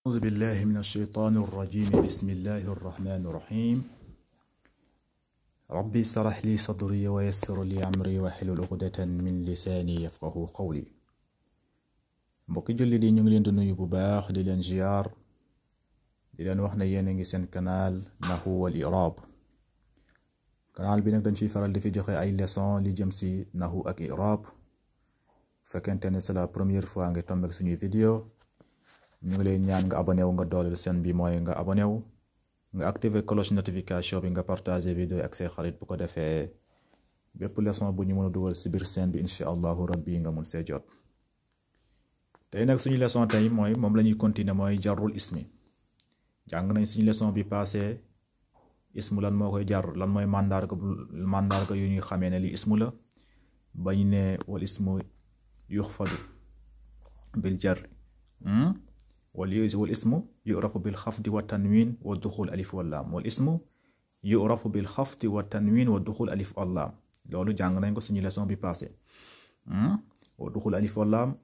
أعوذ بالله من الشيطان الرجيم. بسم الله الرحمن الرحيم. ربي اشرح لي صدري ويسر لي أمري واحلل عقدة من لساني يفقهوا قولي. mbokki julli di ñu ngi leen di nuyu bu baax di leen ziar di leen wax ne yéen a ngi seen canal Nahwu wal I'rab. canal bi nag dañ fiy faral di fi joxe ay leçon li jëm si nahwu ak i'rab. fekkente ne c'est la première fois nga tombé ak suñuy vidéo ñu ngi lay ñaan nga abonné wu nga dooleel seen bi mooy nga abonné wu nga activer cloche notification bi nga partager vidéo ak say xarit bu ko defee bépp leçon bu ñu mën a dugal si biir seen bi incha allahu rabbi nga mun see jot. tey nag suñu leçon tey mooy moom la ñuy continuer mooy jarrul ismi. jàng nañ suñu leçon bi passé ismu lan moo koy jar, lan mooy mandarga yu ñuy xamee ne li ismu la bañ ne wal ismu yuxfadu bil jarri والاسم يعرف بالخفض والتنوين والدخول ألف واللام. والاسم يعرف بالخفض والتنوين والدخول ألف واللام. لولو جانغ نانكو سوني ليسون بي باسي. ودخول ألف واللام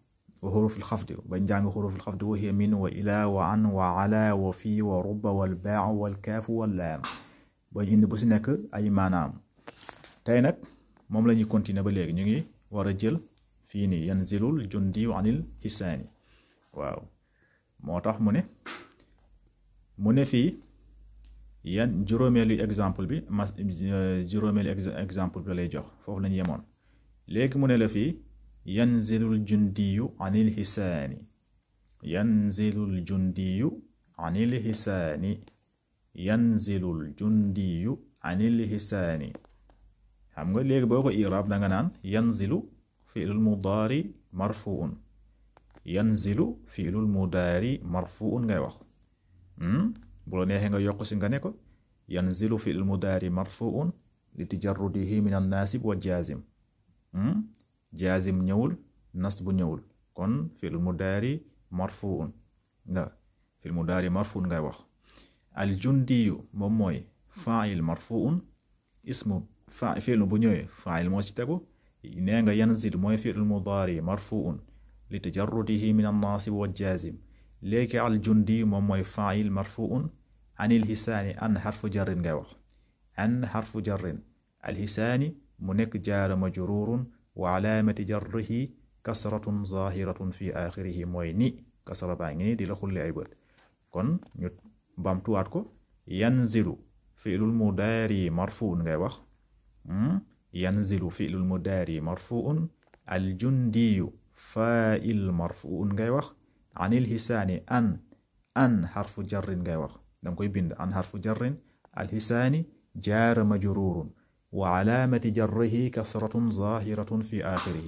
وحروف الخفض. بن جانغ حروف الخفض وهي من وإلى وعن وعلى وفي ورب والباع والكاف واللام. بن اند بوسي نيك اي مانام. تاي نك موم لا ني كونتيني با ليغي نيغي ورا جيل في ني ينزل الجندي عن الحسان. واو moo tax mu ne fii yan juróomeelu exemple bi juróomeelu exemple bi la lay jox foofu lañu yemoon. léegi mu ne la fii yanzilul jundiyu anil hisaani. yanzilul jundiyu anil hisaani. yanzilul jundiyu anil hisaani. xam nga léegi boo ko i'raab da nga naan yanzilu fi'lul mudaari marfuun. yanzilu fi'lul mudaari marfuun ngay wax. bu la neexee nga yokk si nga ne ko yanzilu fi'lul mudaari marfuun li tajarrudihi min an-naasib wa jaazim. jaazim ñëwul nasb bu ñëwul kon fi'lul mudaari marfuun nga fi'lul mudaari marfuun ngay wax. al jundiyu moom mooy faa'il marfuun ismu fi'lu bu ñëwee faa'il moo ci tegu. nee nga yanzil mooy fi'lul mudaari marfuun لتجرده من الناصب والجازم. ليك على الجندي موي فاعل مرفوع عن الحسان ان حرف جر ngay wax ان حرف جر. الحسان منك جار مجرور وعلامة جره كسرة ظاهرة في آخره موي ني كسرة باغي دي لا خولي اي بët kon ñu bamtuwaat ko yanzilu fi'lul mudaari marfuun ngay wax. yanzilu fi'lul mudaari marfuun al jundiyu فاعل مرفوع ngay wax عن الحسان ان حرف جر ngay wax dang koy bind an حرف جر الحسان جار مجرور وعلامة جره كسرة ظاهرة في آخره.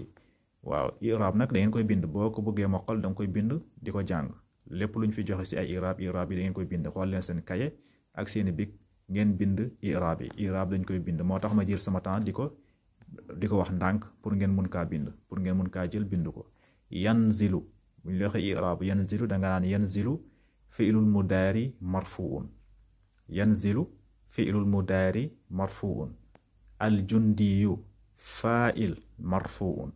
waaw i'rab nak da ngeen koy bind boko bëgge mokal dang koy bind diko jàng lépp luñ fi joxe ci ay i'rab yi da ngeen koy bind xol leen seen kaye ak seen bik ngeen bind i'rab yi. i'rab dañ koy bind motax ma jël sama temps diko wax ndànk pour ngeen mun kaa bind pour ngeen mun kaa jël bind ko. yanzilu bu ñu waxee i'raab yanzilu da nga naan yanzilu fi'lul mudaari marfuun. yanzilu fi'lul mudaari marfuun. al jundiyu faa'il marfuun.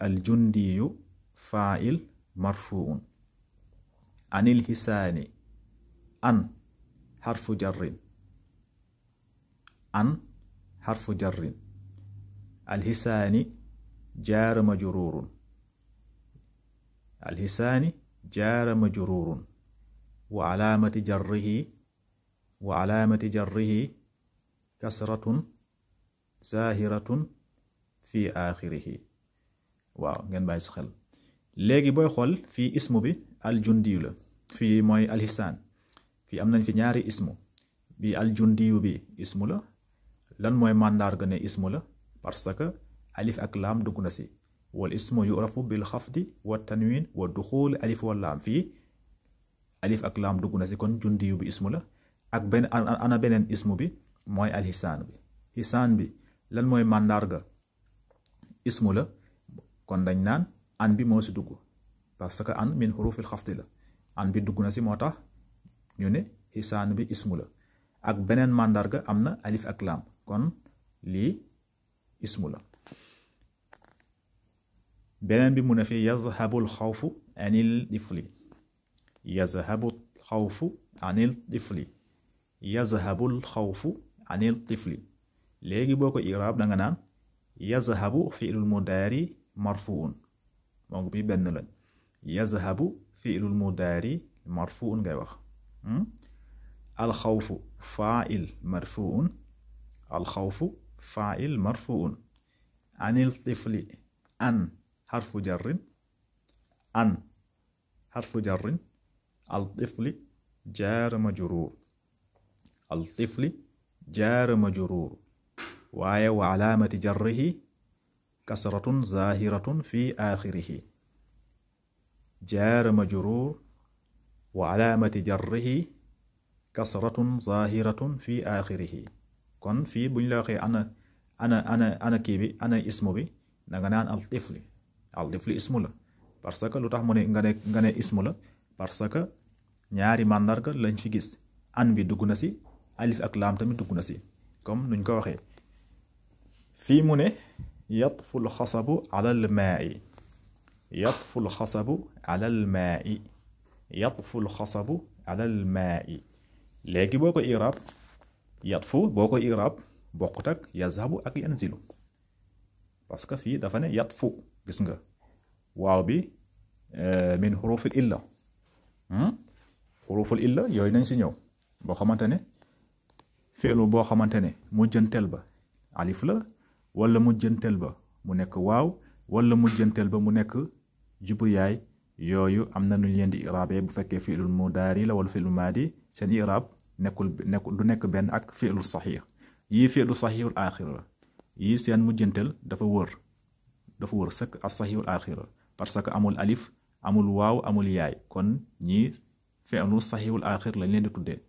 al jundiyu faa'il marfuun. anil hisaani an harfu jarrin. an حرف جر. الحسان جار مجرور. الحسان جار مجرور وعلامة جره كسرة ظاهرة في آخره. waaw ngeen bàyyi si xel. léegi booy xool fii ismu bi al jundiyu la fii mooy al hisaan. fii am nañ fi ñaari ismu bi al jundiyu bi ismu la. lan mooy mandarga ne ismu la parce que alif ak laam dugg na si. wal ismu yurafu bil xafdi wa tanwin wa duxul alif wa laam. fii alif ak laam dugg na si kon jundiyu bi ismu la. ak ana beneen ismu bi mooy al hisaan bi. hisaan bi lan mooy mandarga ismu la kon dañ naan an bi moo si dugg parce que an min xurufil xafdi la. an bi dugg na si moo tax ñu ne hisaan bi ismu la. ak beneen mandarga am na alif ak laam kon lii ismu la. beneen bi mu ne fi yazhabul xawfu anil tifli yazhabu xawfu anil tifli yazhabul xawfu anil tifli léegi boo ko iraab da nga naan yazhabu fi'lul mudaari marfuun moom bi benn lañ yazhabu fi'lul mudaari marfuun ngay wax alxawfu faa'il marfuun alxawfu faa'il marfuun anil tifli an xarfu jarrin an xarfu jarrin al tifli jaar majruur al tifli jaar majruur waaye wa alaamati jarrihi kasratun zaahiratun fi aaxirihi jaar majruur wa alaamati jarrihi kasratun zaahiratun fi aaxirihi kon fii buñ la waxee ana kii bi ana ismu bi danga naan al tifli ismu la parce que lu tax mu ne nga ne ismu la parce que ñaari màndarga lañ fi gis an bi dugg na si alif ak laam tamit dugg na si comme nuñ ko waxee fii mu ne yatful xasabu alal maa'i yatful xasabu alal maa'i yatful xasabu alal maa'i léegi boo ko iraab yatfu boo ko iraab bokkut ak yazhabu ak yanzilu parce que fii dafa ne yatfu gis nga waaw bi min xurufil illa xuruful illa yooyu nañ si ñëw boo xamante ne fi'lu boo xamante ne mujjanteel ba alif la wala mujjanteel ba mu nekk waaw wala mujjanteel ba mu nekk jubu yaay yooyu am na nu leen di iraabee bu fekkee fi'lul mudaari la wala fi'lul maadi seen iraab nekkul du nekk benn ak fi'lul saxiix yii fi'lu saxiixul aaxir la yii seen mujjanteel dafa wër sëkk as saxiixul aaxir parce que amul alif amul waaw amul yaay kon ñii fi'lu saxiixul aaxir lañ leen di tuddee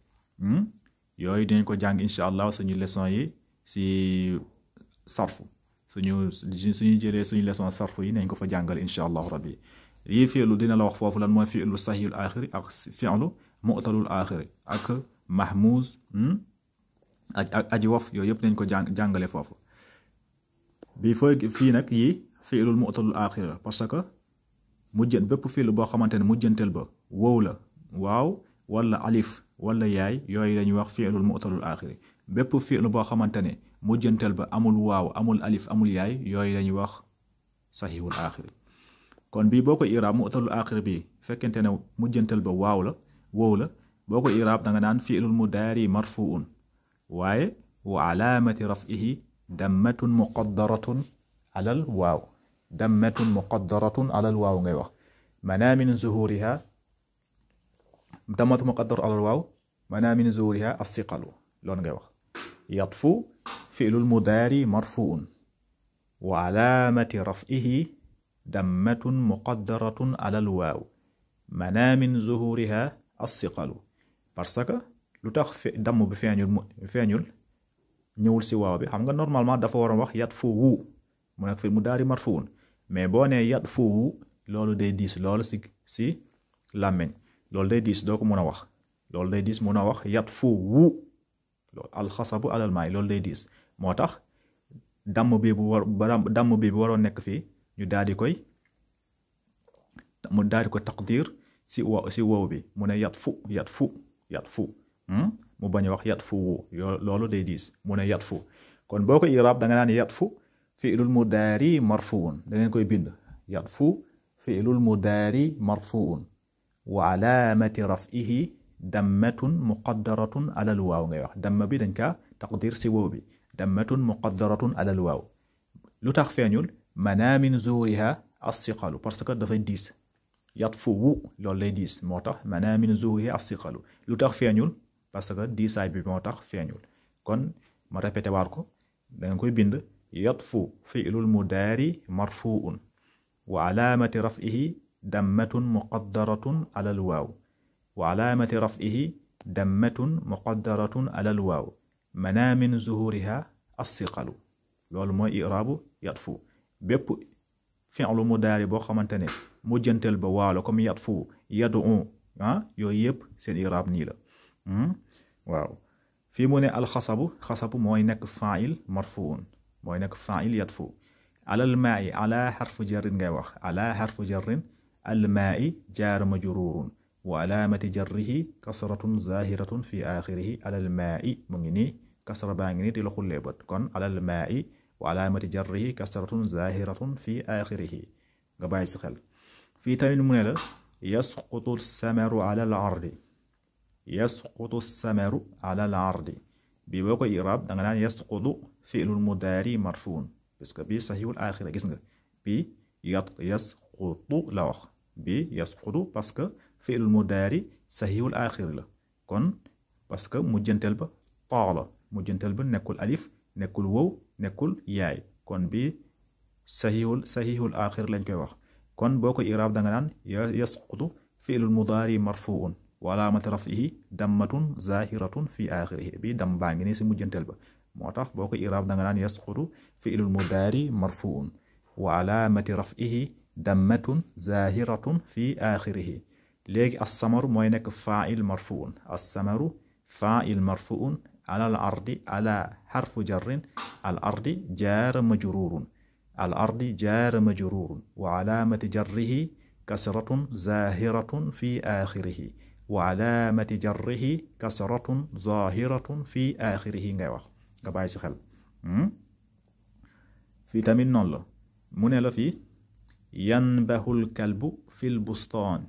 yooyu dinañ ko jàng incha allah suñu leçon yi si sarfu suñu jëlee suñu leçon sarfu yi nañ ko fa jàngal incha allahu rabbi yii fi'lu dina la wax foofu lan mooy fi'lu saxiixul aaxir ak fi'lu mu'talul aaxir ak mahmuz ak aji waf yooyu yëpp nañ ko jàngale foofu bi fii nag yi fi'lul mu'talul aaxir la parce que bépp fi'lu boo xamante ne mujjanteel ba wow la waaw wala alif wala yaay yooyu lañuy wax fi'lul mu'talul aaxir bépp fi'lu boo xamante ne mujjanteel ba amul waaw amul alif amul yaay yooyu lañuy wax saxiixul aaxir kon bii boo ko iraab mu'talul aaxir bi fekkente ne mujjanteel ba wow la boo ko iraab da nga naan fi'lul mudaari marfuun waaye wa alaamati raf'ihi dammatun muqaddaratun alal waaw dammatun muqaddaratun alal waaw ngay wax manaa min zuhuriha dammatun muqaddaratun alal waaw manaa min zuhuriha as-siqalu loolu ngay wax yatfu fi'lul mudaari marfuun wa alaamati raf'ihi dammatun muqaddaratun alal waaw manaa min zuhuriha as-siqalu parce que lu tax damm bi feeñul ñëwul si waaw bi xam nga normalement dafa waroon wax yatfu wu mu nekk fi mudaari marfuun mais boo nee yatfu wu loolu day diis loolu si làmmeñ loolu day diis doo ko mën a wax loolu day diis mën a wax yatfu wu loolu alxasabu alal maay loolu day diis moo tax damm bi bu waroon nekk fii ñu daal di ko taqdir si wow bi mu ne yatfu mu bañ a wax yatfu wu loolu day diis mu ne yatfu kon boo ko iraab da nga naan yatfu fi'lul mudaari marfuun da ngeen koy bind yatfu fi'lul mudaari marfuun wa alaamati raf'ihi dammatun muqaddaratun alal waaw ngay wax damma bi dañ kaa taqdir si wow bi dammatun muqaddaratun alal waaw lu tax feeñul manaa min zuhuriha as-siqalu parce que dafay diis yatfu wu loolu lay diis moo tax manaa min zuhuriha as-siqalu lu tax feeñul parce que diisaay bi moo tax feeñul kon ma répété waat ko da nga koy bind yatfu fi'lul mudaari marfuun wa alaamati raf'ihi dammatun muqaddaratun alal waaw wa alaamati raf'ihi dammatun muqaddaratun alal waaw manaa min zuhuriha as-siqalu loolu mooy iraabu yatfu bépp fi'lu mudaari boo xamante ne mujjanteel ba waalo comme yatfu yad'u yooyu yëpp seen iraab nii la waaw fii mu ne alxasabu mooy nekk fa'il marfuun mooy nekk fa'il yatfu alal maa'i ala xarfu jarrin ngay wax ala xarfu jarrin al maa'i jaar majruurun وعلامة جره كسرة ظاهرة في آخره على الماء مغني كسر بانغني دي لخول ليبت كون على الماء وعلامة جره كسرة ظاهرة في آخره غباي سخل في تامين منيلا يسقط الثمر على العرض يسقط الثمر على العرض بيبوكو إعراب دانغنا يسقط فعل المضارع مرفوع باسكو بي صحيح الآخرة غيس nga بي يسقط لا wax بي يسقط باسكو فعل المضارع صحيح الآخرة لا كون باسكو مجنتل با طا لا مجنتل با نيكول الف نيكول واو نيكول ياي كون بي صحيح الآخرة lañ koy wax كون بوكو إعراب دانغنا يسقط فعل المضارع مرفوع وعلامة رفعه دمة ظاهرة في آخره بي دم بانغني سي مجنتل با موتاخ بوكو إعراب دانغنا يسقط فعل المضارع مرفوع وعلامة رفعه دمة ظاهرة في آخره ليك الثمر موي نيك فاعل مرفوع الثمر فاعل مرفوع على الأرض على حرف جر الأرض جار مجرور الأرض جار مجرور وعلامة جره كسرة ظاهرة في آخره وعلامة جره كسرة ظاهرة في آخره ngay wax nga bàyyi ci xel في tamit non la mu ne la fi yanbahul kalbu fil bustaan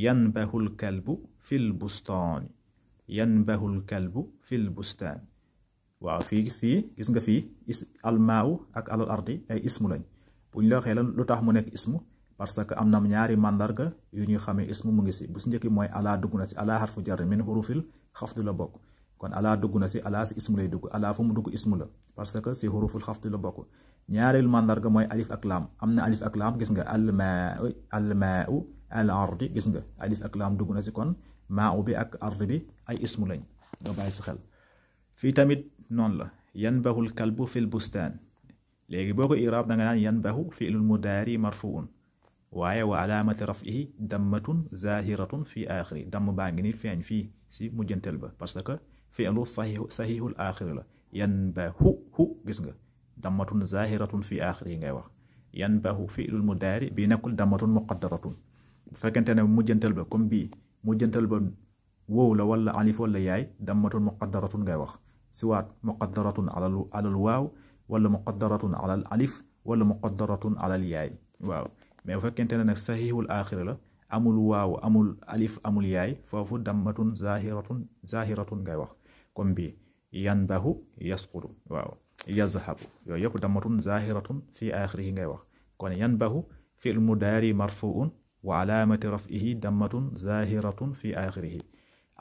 yanbahul kalbu fil bustaan yanbahul kalbu fil bustaan waaw fii gis nga fii almaaw ak alal ardi ay ismu lañ buñ la waxee lu tax mu nekk ismu parce que am na ñaari mandarga yu ñuy xamee ismu mu ngi si bu si njëkk mooy ala dugg na si ala harfu jar min hurufil xafd la bokk kon ala dugg na si ala si ismu lay dugg ala fu mu dugg ismu la parce que si hurufil xafd la bokk ñaareelu mandarga mooy alif ak laam am na alif ak laam gis nga almaau al ardi gis nga alif ak laam dugg na si kon maa bi ak ardi bi ay ismu lañ nga bàyyi si xel fii tamit noonu la yanbahul kalbu fil bustaan léegi boo ko iraab da nga naan yanbahu fi'lul mudaari marfuun waaye wa alaamati raf'ihi dammatun zahiratun fi aaxiri damm baa ngi ni feeñ fii si mujjantel ba parce que fi'lu sahihul aaxiri la yanbahu gis nga dammatun zahiratun fi aaxiri ngay wax yanbahu fi'lul mudaari bii nekkul dammatun muqaddaratun bu fekkente ne mujjantel ba comme bii mujjantel ba wow la wala alif wala yaay dammatun muqaddaratun ngay wax siwaat muqaddaratun alal waaw wala muqaddaratun alal alif wala muqaddaratun alal yaay waaw mais bu fekkente ne nag sahihul aaxira la amul waaw amul alif amul yaay foofu dammatun zahiratun ngay wax comme bii yanbahu yasqutu waaw yazhabu yooyu yëpp dammatun zahiratun fi aaxirihi ngay wax kon yanbahu fi'l mudaari marfuun wa alaamati raf'ihi dammatun zahiratun fi aaxirihi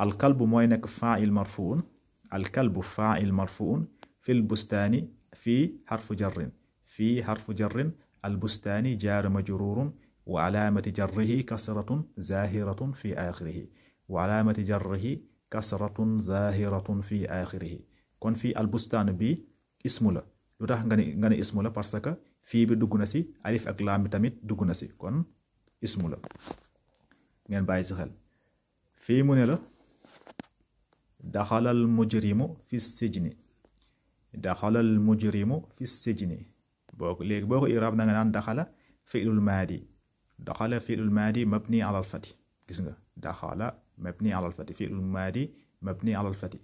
alkalbu mooy nekk faa'il marfuun alkalbu faa'il marfuun fil bustaani fii xarfu jarrin البستان جار مجرور وعلامة جره كسرة ظاهرة في آخره وعلامة جره كسرة ظاهرة في آخره كون في البستان بي اسم لا لوتاخ غاني اسم لا باسكو في بي دوغنا سي الف اك لام تاميت دوغنا سي كون اسم لا ngeen bàyyi si xel fii mu ne la daxalal mujrimu fi sijni daxalal mujrimu fi sijni boko léegi boo ko iraab da nga naan daxala fi'lul maadi daxala fi'lul maadi mabni ala al-fath gis nga daxala mabni ala al-fath fi'lul maadi mabni ala al-fath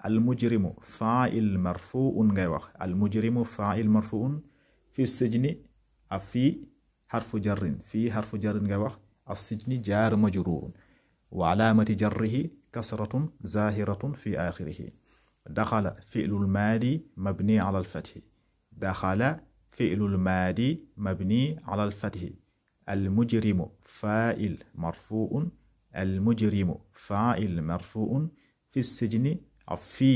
al-mujrimu fa'il marfu'un ngay wax al-mujrimu fa'il marfu'un fi sijni ak fii xarfu jarrin ngay wax as-sijni jaar majrurun wa alaamati jarrihi kasratun zahiratun fi aaxirihi daxala fi'lul maadi mabni ala al-fath daxala فعل الماضي مبني على الفتح المجرم فاعل مرفوع المجرم فاعل مرفوع في السجن في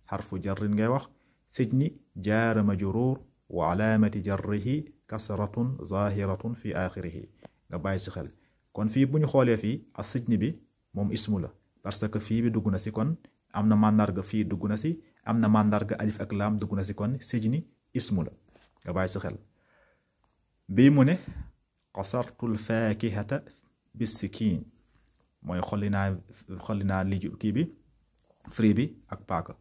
حرف جر ngay wax سجن جار مجرور وعلامة جره كسرة ظاهرة في آخره nga bàyyi si xel kon fii bu ñu xoolee fii as-sijni bi moom ismu la parce que fii bi dugg na si kon am na mandarga fii dugg na si am na mandarga alif ak laam dugg na si kon sijni ismu la nga bàyyi si xel bii mu ne qasartul faakihata bisikiin mooy xolli naa liju kii bi fri bi ak paaka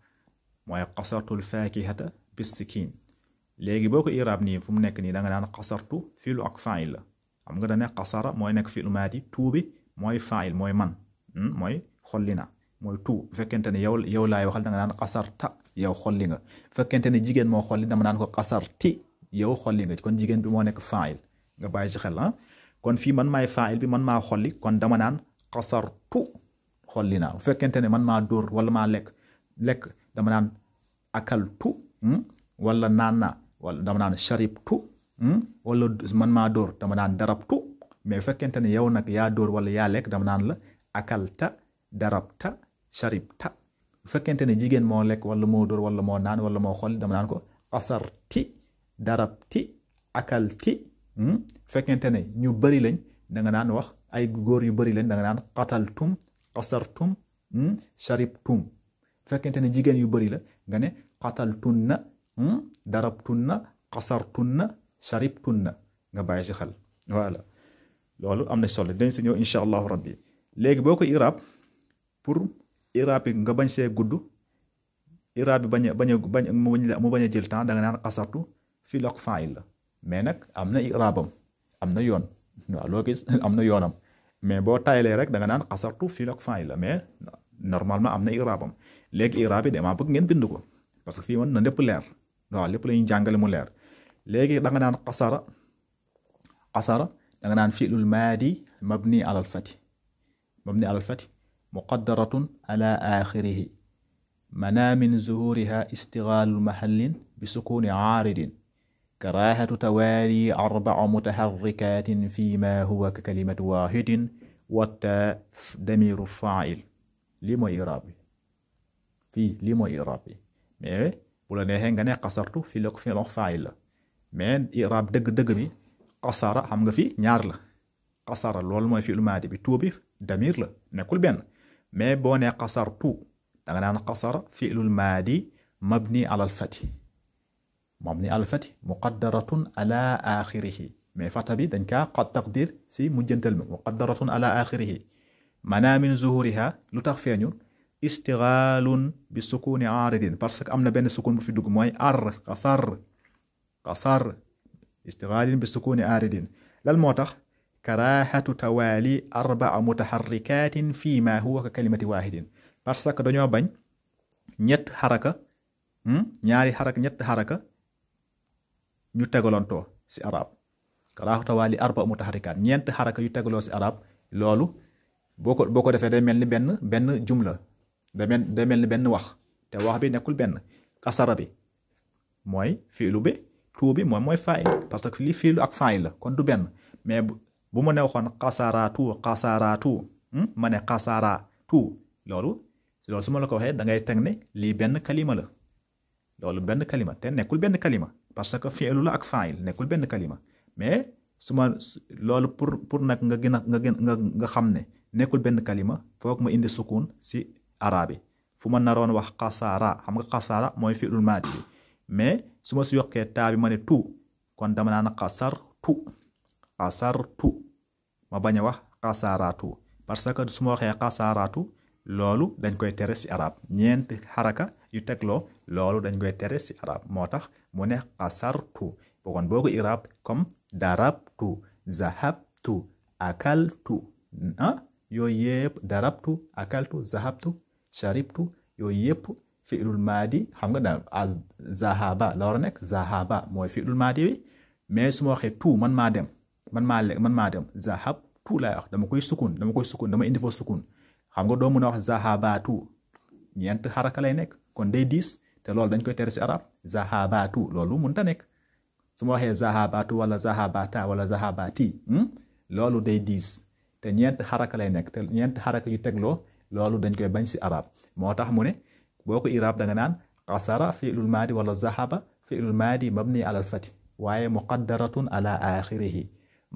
mooy qasartul faakihata bisikiin léegi boo ko iraab nii fu mu nekk nii da nga naan qasartu fiilu ak faa'il la xam nga da ne qasara mooy nekk fiilu maadi tuubi mooy fa'il mooy man mooy xolli na mooy tu bu fekkente ne yow laay waxal da nga naan qasarta yow xolli nga bu fekkente ne jigéen moo xolli dama naan ko qasarti yow xolli nga kon jigéen bi moo nekk fa'il nga bàyyi ci xel kon fii man maay fa'il bi man maa xolli kon dama naan qasartu xolli naa bu fekkente ne man maa dóor wala maa lekk dama naan akaltu wala naan naa wala dama naan sharibtu wala man maa dóor dama naan darabtu mais bu fekkente ne yow nag yaa dóor wala yaa lekk dama naan la akalta darabta sharibta bu fekkente ne jigéen moo lekk wala moo dóor wala moo naan wala moo xolli dama naan ko qasarti darabti akalti fekkente ne ñu bari lañ da nga naan wax ay góor yu bari lañ da nga naan qataltum qasartum sharibtum fekkente ne jigéen yu bari la nga ne qataltunna darabtunna qasartunna sharibtunna nga bàyyi ci xel voilà loolu am na solo dañ si ñëw insha allahu rabbi léegi boo ko irab pour irab bi nga bañ see gudd irab bi mu bañ a jël temps da nga naan qasartu fii look fa'il la mais nag am na irabam am na yoon waaw loo gis am na yoonam mais boo taylee rek da nga naan qasartu fii look fa'il la mais normalement am na irabam léegi irab bi damaa bëgg ngeen bind ko parce que fii man na lépp leer waaw lépp la ñuy jàngale mu leer léegi da nga naan qasara da nga naan fi'lul maadi mabni ala al-fathi muqaddaratun ala akhirihi mana min zuhuriha istighalu mahallin bi sukuni aaridin karahatu tawali 4 mutaharrikatin fima huwa ka kalimati wahidin watta damiru fa'il lii mooy i'raab bi fii lii mooy i'raab bi mais bu la neexee nga ne qasartu fii la ko fi fa'il la mais i'raab dëgg-dëgg bi qasara xam nga fi ñaar la qasara loolu mooy fi'lu maadi bi tuu bi damir la nekkul benn mais boo nee qasartu da nga naan qasara fi'lul maadi mabni ala al-fathi muqaddaratun ala akhirihi mais fata bi dañ kaa qad taqdir si mujjantal mi muqaddaratun ala akhirihi mana min zuhuriha lu tax feeñu istighalun bi sukuni aaridin parce que am na benn sukun bu fi dugg mooy qasar istighalin bi sukuni aaridin lan moo tax karahatu tawali 4 mutaharrikatin fi ma huwa ka kalimati wahidin parce que dañoo bañ ñetti xaraka ñu tegalantoo si arab karahatu tawali 4 mutaharrikat ñeenti xaraka yu tegaloo si arab loolu boo ko defee day mel ni benn jumla day mel ni benn wax te wax bi nekkul benn qasara bi mooy fiilu bi tuu bi mooy fa'il parce que lii fiilu ak fa'il la kon du benn mais bu ma ne waxoon qasaratu ma ne qasaratu loolu su ma la ko waxee da ngay teg ne lii benn kalima la loolu benn kalima te nekkul benn kalima parce que fiilu la ak fa'il nekkul benn kalima mais loolu pour nag nga xam ne nekkul benn kalima foog ma indi sukun si arabi fu ma naroon wax qasara xam nga qasara mooy fi'lul maadi bi mais su ma si yokkee taa bi ma ne tu kon dama naan qasartu ma bañ a wax qasaratu parce que su ma waxee qasaratu loolu dañ koy tere si arab ñeenti xaraka yu tegloo loolu dañ koy tere si arab moo tax mu ne qasartu kon boo ko irab comme darabtu zahabtu akaltu yooyu yëpp darabtu akaltu zahabtu sharibtu yooyu yëpp fi'lul maadi xam nga daal zahaba la war a nekk zahaba mooy fi'lul maadi bi mais su ma waxee tu man maa dem zahabtu laay wax dama koy sukun dama indi fa sukun xam nga doo mën a wax zahabatu ñeent xaraka lay nekk kon day diis te loolu dañ koy tere si arab zahabatu loolu mënta nekk su ma waxee zahabatu wala zahabata wala zahabati loolu day diis te ñeent xaraka lay nekk te ñeent xaraka yu tegloo loolu dañ koy bañ si arab moo tax mu ne boo ko irab da nga naan qasara fi'lul maadi wala zahaba fi'lul maadi mabni ala al-fathi waaye muqaddaratun ala akhirihi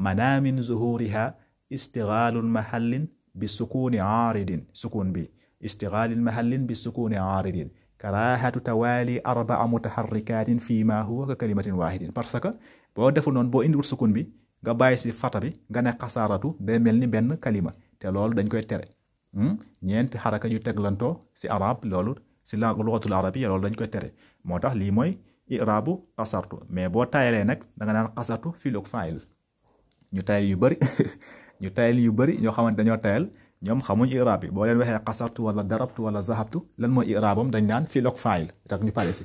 mana min zuhuriha istighalul mahallin bi sukuni aaridin sukun bi istighalil mahallin bi sukuni aaridin karahatu tawali 4 mutaharrikatin fi ma huwa ka kalimatin wahidin parce que boo deful noonu boo indiwul sukun bi nga bàyyi si fata bi nga ne qasaratu day mel ni benn kalima te loolu dañ koy tere ñeenti xaraka yu teglantoo si arab loolu si lugatul arabiyya loolu dañ koy tere moo tax lii mooy i'raabu qasartu mais boo tayalee nag da nga naan qasartu fi'l ak fa'il ñu tayal yu bari ñu tayal yu bari ñoo xamante dañoo tayal ñoom xamuñ i'raab bi boo leen waxee qasartu wala darabtu wala zahabtu lan mooy i'raabam dañ naan fi'l ak faa'il rek ñu pare si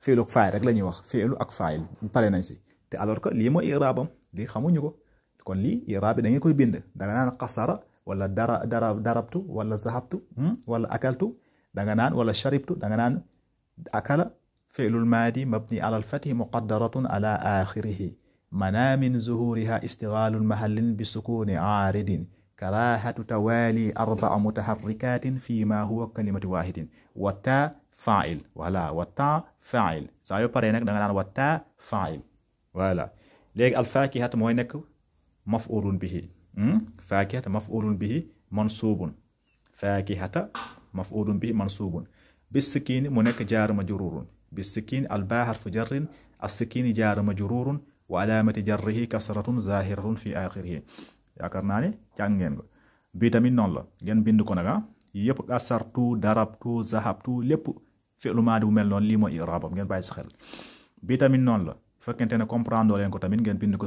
fi'l ak faa'il rek la ñuy wax fi'lu ak faa'il ñu pare nañ si te alors que lii mooy i'raabam lii xamuñu ko kon lii i'raab bi da ngeen koy bind da nga naan qasara wala darabtu wala zahabtu wala akaltu da nga naan wala sharibtu da nga naan akala fi'lul maadi mabni ala al-fathi muqaddaratun ala akhirihi mana min zuhuriha istighalul mahallin bi sukuni aaridin karahatu tawali arba'a mutaharrikatin fi ma huwa kalimati wahidin wa ta fa'il wala wa ta fa'il saa yoo paree nag da nga naan wa ta fa'il voilà léegi al-faakihatu mooy nekk maf'ulun bihi faakihata maf'ulun bihi mansubun faakihata maf'ulun bihi mansubun bis-sikiini mu nekk jaar majruurun bis-sikiini al-baa harfu jarrin as-sikiini jaar majruurun wa alaamati jarrihi kasratun zaahiratun fi aaxirihi yaakaar naa ne jàng ngeen ko bii tamit noonu la ngeen bind ko nag yëpp kasartu darabtu zahabtu lépp fi'lu maadi bu mel noonu lii mooy i'raabam ngeen bàyyi si xel bii tamit noonu la fekkente ne comprendre leen ko tamit ngeen bind ko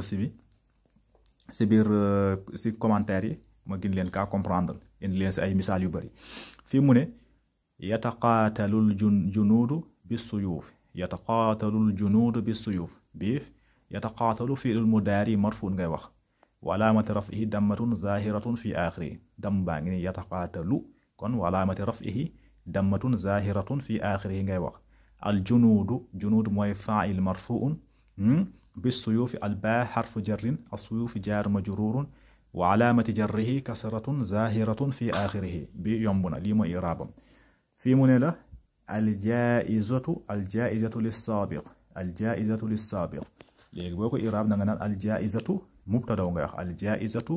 si biir si commentaire yi ma gën leen kaa comprendre indi leen si ay misaal yu bari fii mu ne yataqaatalul junuudu bis-suyuuf yataqaatalul junuudu bis-suyuuf bii yataqaatalu fi'lul mudaari marfuun ngay wax wa alaamati raf'ihi dammatun zaahiratun fi aaxirihi dam baa ngi ni yataqaatalu kon wa alaamati raf'ihi dammatun zaahiratun fi aaxirihi ngay wax al junuudu mooy faa'il marfuun bis-suyuufi al-baa harfu jarrin as-suyuufi jaar majruurun wa alaamati jarrihi kasratun zaahiratun fi aaxirihi bi yomb na lii mooy i'raabam fii mu ne la al-jaa'izatu lis-saabiq léegi boo ko i'raab na nga naan al-jaa'izatu mubtadaw nga wax al-jaa'izatu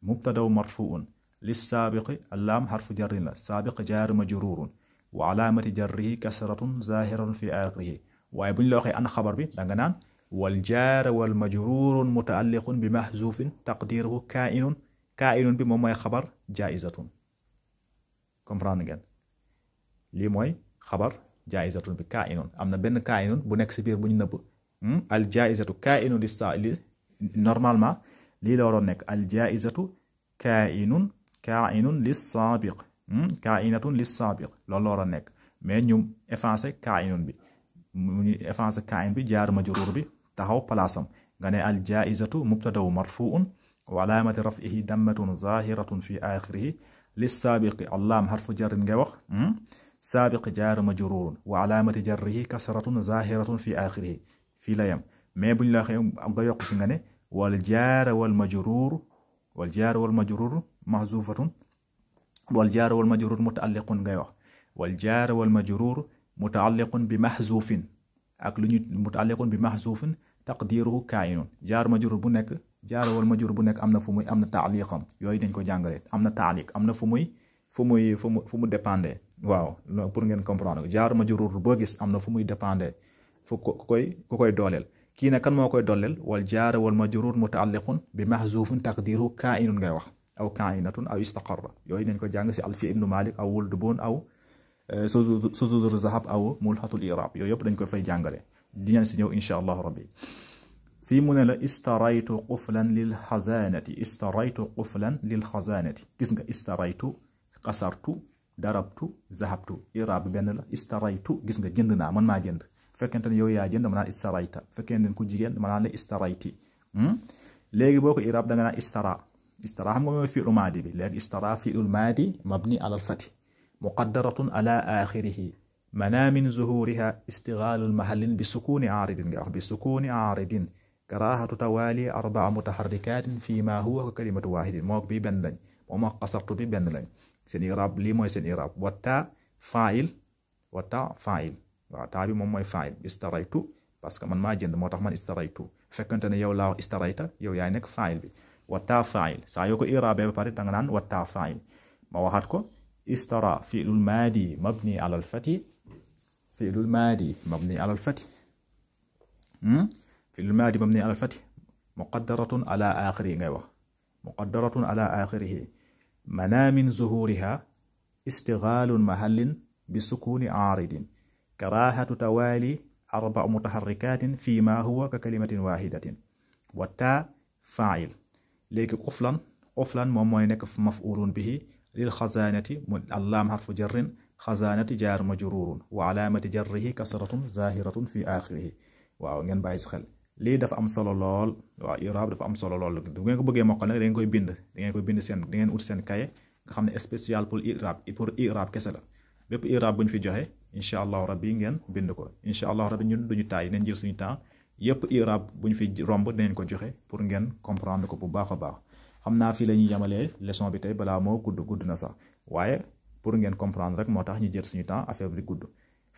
mubtadaw marfuun lis-saabiqi allaam harfu jarrin la saabiq jaar majruurun wa alaamati jarrihi kasratun zaahiratun fi aaxirihi waaye bu ñu la waxee an xabar bi da nga naan wal jaar wal majruurun muta'alliqun bi mahzuufin taqdiiruhu kaa'inun bi moom mooy xabar jaa'izatun comprendre ngeen lii mooy xabar jaa'izatun bi kaa'inun am na benn kaa'inun bu nekk si biir bu ñu nëbb al jaa'izatu kaa'inun li normalement lii la waroon nekk al jaa'izatu kaa'inun lis-saabiq kaa'inatun lis-saabiq loolu la waroon nekk mais ñu effacé kaa'inun bi ñu effacé kaa'in bi jaar majruur bi taxaw palaasam nga ne al jaa'izatu mubtadaw marfuun wa alaamati raf'ihi dammatun zaahiratun fi aaxirihi lis-saabiqi allaam harfu jarrin ngay wax saabiq jaar majruurun wa alaamati jarrihi kasratun zaahiratun fi aaxirihi fii la yem mais buñ la waxee nga yokk si nga ne wal jaar wal majruur mahzuufatun wal jaar wal majruur muta'alliqun ngay wax wal jaar wal majruur muta'alliqun bi mahzuufin ak lu ñu muta'alliqun bi mahzuufin taqdiiruhu kaa'inun jaar majruur bu nekk jaar wal majruur bu nekk am na fu muy am na taaliqam yooyu dañ ko jàngale am na taaliq am na fu mu dépendre waaw pour ngeen comprendre jaar majruur boo gis am na fu muy dépendre fu ku koy dooleel kii nag kan moo koy dooleel wal jaar wal majruur muta'alliqun bi mahzuufin taqdiiruhu kaa'inun ngay wax aw kaa'inatun aw istaqarra yooyu dañ ko jàng si Alfiya ibnu Maalik aw Wuld Boon aw suzudur zahab aw mulhatul i'raab yooyu yëpp dañ ko fay jàngale dinañ si ñëw insha allahu rabbi fii mu ne la istaraytu quflan lil xazaanati gis nga istaraytu qasartu darabtu zahabtu i'raab benn la istaraytu gis nga jënd naa man maa jënd fekkente ne yow yaa jënd ma naan istarayta fekkente ne ku jigéen ma naan la istarayti léegi boo ko i'raab da nga naan istara xam nga mooy fi'lu maadi bi léegi istara fi'lu maadi mabni ala al-fath muqaddaratun ala aaxirihi mana min zuhuriha istighalul mahallin bi sukuni aaridin nga wax bi sukuni aaridin karahatu tawali arba'a mutaharrikatin fi ma huwa ka kalimatu wahidin moo bi benn lañ moom ak qasartu bi benn lañ seen i'raab lii mooy seen i'raab wata fa'il waaw taa bi moom mooy fa'il istaraytu parce que man maa jënd moo tax man istaraytu fekkante ne yow laa wax istarayta yow yaay nekk fa'il bi wata fa'il saa yoo ko i'raabee ba pare da nga naan wata fa'il ma waxaat ko istara fi'lul maadi mabni ala al-fathi fi'lul maadi mabni ala al-fath fi'lul maadi mabni ala al-fath muqaddaratun ala aaxirihi ngay wax muqaddaratun ala aaxirihi mana min zuhuriha istighalul mahallin bi sukuni aaridin karahatu tawali arba'a mutaharrikatin fi ma huwa ka kalimatin wahidatin wa ta fa'il léegi quflan moom mooy nekk maf'ulun bihi lil xazaanati mu allaam xarfu jarrin xazaanati jaar majruurun wa alaamati jarrihi kasratun zahiratun fi axirihi waaw ngeen bàyyi si xel lii dafa am solo lool waaw i'raab dafa am solo lool bu ngeen ko bëggee mokkal nag da ngeen koy bind seen da ngeen ut seen kaye nga xam ne spécial pour i'raab kese la bépp i'raab bu ñu fi joxe incha allahu rabbi ngeen bind ko incha allahu rabbi ñun duñu taay nañ jël suñu temps yëpp i'raab bu ñu fi romb dinañ ko joxe pour ngeen comprendre ko bu baax a baax xam naa fii la ñuy yamalee leçon bi tey balaa moo gudd na sax waaye pour ngeen comprendre rek moo tax ñu jël suñu temps affaire bi gudd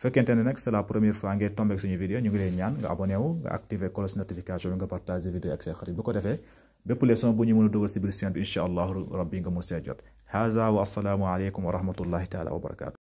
fekkente ne nag c'est la première fois ngeen tombé ak suñu vidéo ñu ngi leen ñaan nga abonné wu nga activer cloche notification bi nga partager vidéo ak say xarit bu ko defee bépp leçon bu ñu mën a dugal si biir chaîne bi incha allahu rabbi nga mun see jot haza wa assalaamu aleykum wa rahmatullahi taala wa barakatu